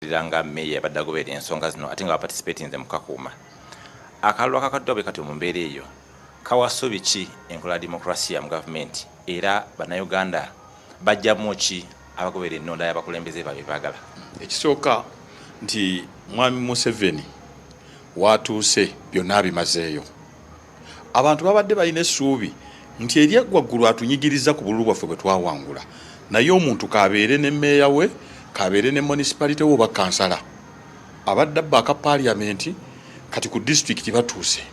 Nga meeya yabadde agoberera ensonga zino, ate nga baparticipatinze mu kakuuma akalulu akakaddwa bwe kati mu mbeera eyo, kawa ssuubi ki enkola ya demokrasiya mu gavumenti, era Bannayuganda bajjamu ki abagoberera ennonda y'abakulembeze baabwe baagala? Ekisooka nti Mwami Museveni watuuse byonna abimazeeyo. Abantu babadde balina essuubi nti eri waggulu atunyigiriza ku bululu bwaffe bwe twawangula, naye omuntu kabeere ne meeya we, kabeere ne municipality we oba kansala, abadde abba aka paliamenti. Kati ku disitulikiti batuuse,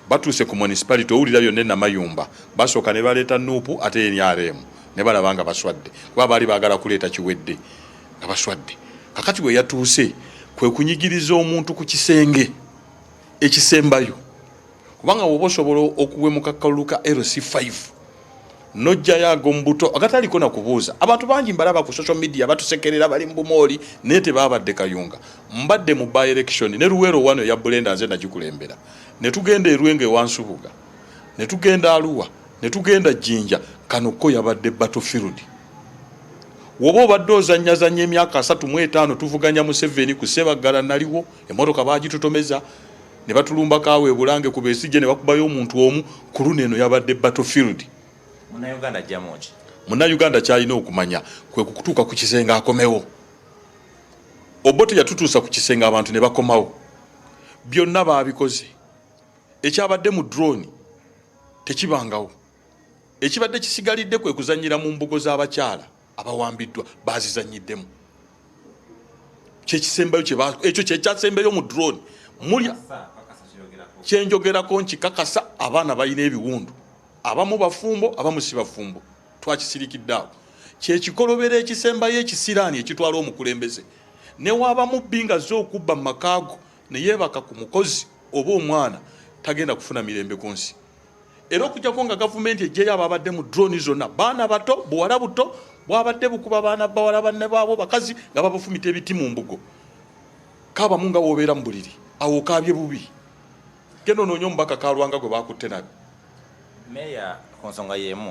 batuuse ku municipality. Owulira byonna enamayumba basooka ne baleeta NUP, ate NRM ne balaba nga baswadde, kuba baali baagala kuleeta kiwedde nga baswadde. Kakati bwe yatuuse kwe kunyigiriza omuntu ku kisenge ekisembayo, kubanga woba osobola okuwemuka kalulu ka LC5 nojjayo ag'omubuto agataliko nakubuuza. Abantu bangi mbalaba ku social media batusekerera, bali mu bumooli, naye tebabadde Kayunga. Mbadde mu by election ne Luweero wano eya Bulenda, nze nagikulembera, ne tugenda Erwengo ewansubuga, ne tugenda Aluwa, ne tugenda Jinja. Kano ko yabadde battlefield. Woba obadde ozanyazanya emyaka 35 tuvuganya Museveni ku Sebaggala, naliwo, emmotoka bagitutomeza ne batulumbako awo ebulange ku Besigye ne bakubayo omuntu omu. Ku luno eno yabadde battlefield. Munnayuganda ajjamu ki? Munnayuganda kyalina okumanya kwe kukutuuka ku kisenge akomewo. Obote yatutuusa ku kisenge, abantu ne bakomawo. Byonna baabikoze. Ekyabadde mu drone tekibangawo. Ekibadde kisigalidde kwe kuzanyira mu mbugo z'abakyala abawambiddwa, bazizanyiddemu. Kyekisembayo, ekyo kyekyasembayo mu drone mulya. Kyenjogerako nkikakasa. Abaana balina ebiwundu, abamu bafumbo, abamu si bafumbo. Twakisirikidde awo. Kyekikolobero ekisembayo ekisiraani ekitwala omukulembeze. Newaaba mubbi nga azze okubba mu makaago neyeebaka ku mukozi oba omwana, tagenda kufuna mirembe ku nsi. Era okujjako nga gavumenti ejjeyo ababadde mu drone zonna, baana bato, buwala buto bwabadde bukuba baana bawala banne baabo bakazi nga babafumita ebiti mu mbugo. Kaabamu nga wobeera mu buliri awo okaabye bubi. Genda onoonye omubaka Kalwanga gwe bakutte nabi. Meeya, ku nsonga y'emu.